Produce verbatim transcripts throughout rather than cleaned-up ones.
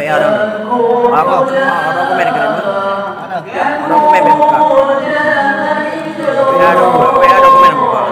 Ya, ada. Apa? Ada komen kena. Ada komen buka. Ya, ada. Ya, ada komen buka.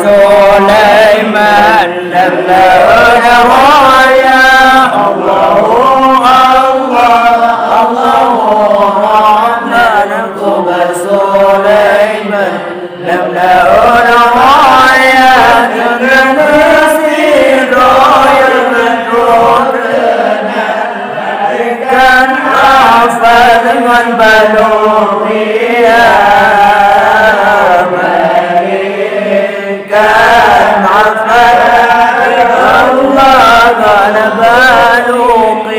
Sulaiman lam laut raya. Allahu Akbar, Allahu Rahman, kuba Sulaiman lam laut raya. Dengan sidroe yang betul. Malaikat Rafael ngon Balqis. Malaikat Rafael Allah ngon Balqis.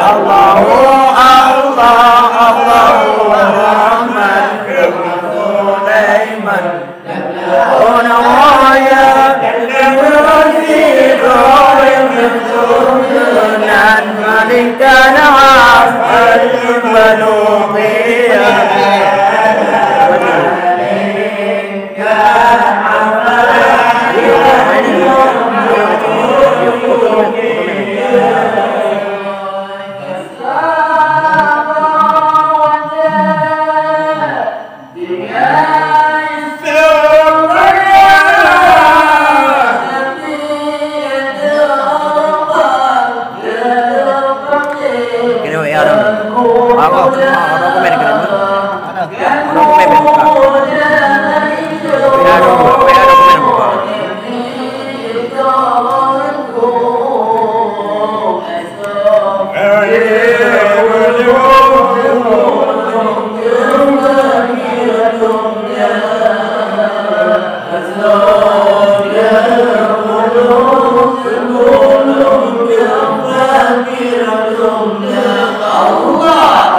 Allahu Allah, Allahu Rahman, Sulaiman.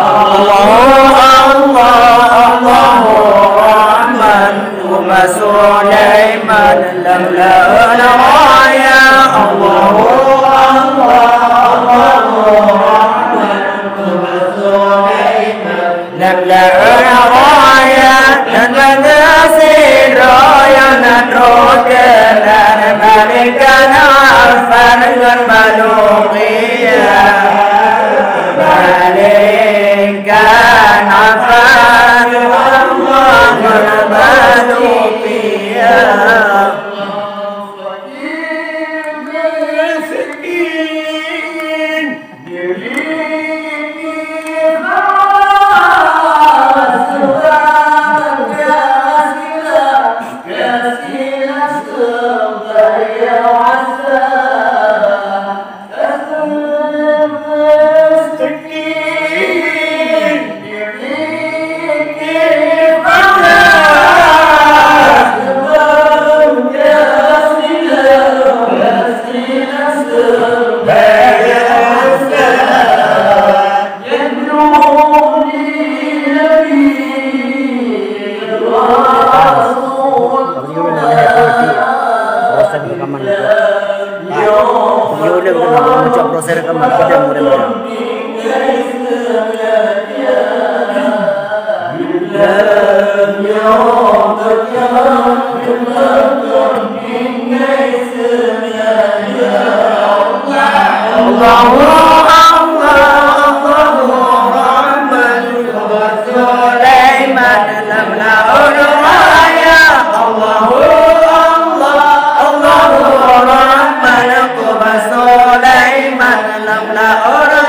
Allahu Akbar, Allahu Rahman, Tuba Sulaiman, lam laun raya. Allahu Akbar, Allahu Rahman, Tuba Sulaiman, lam laun raya. Dan bangga sidroe nyang na troh keunan, malaikat Afan ngon Baluqiyah. Malaikat Afan ngon Baluqiyah. Proses rekaman, kita mudah-mudahan. Allahu Akbar, Allahu Rahman, Sulaiman lam laun raya. Allahu Akbar, Allahu Rahman, Sulaiman lam laun